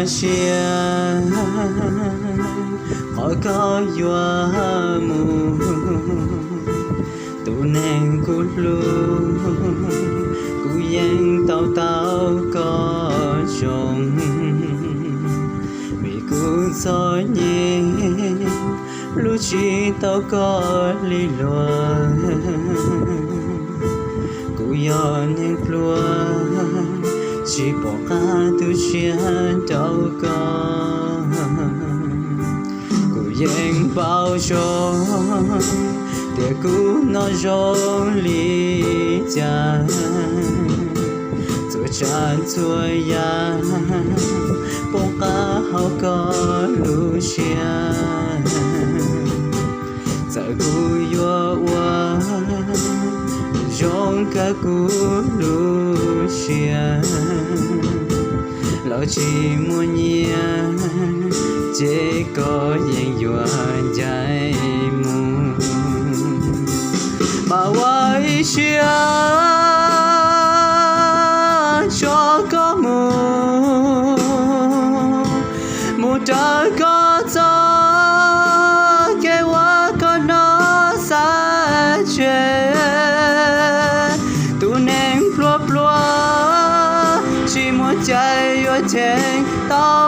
Sia, qhov koj yuav mus, tus neeg kuv hlub, kuv yeej tau tau koj zoo, vim kuv txom nyem, hlub tsis tau koj li luag. Kuv yog neeg pluag, tsis pom qab tu siab rau koj. Kuv yeej paub zoo, tias kuv hnov zoo li cas, txhua tsav txhua yam poob qab hauv koj lub siab. Txawm kuv yuav ua zoo kawg kuv lub siab, los tsis muaj nyiaj, ces koj yeej yuav ncaim mus. Mas ua ib siab tso koj mus, mus raws koj txoj kev uas koj hnov xav tseg. Tus neeg pluag pluag tsis muaj cai yuav cheem tau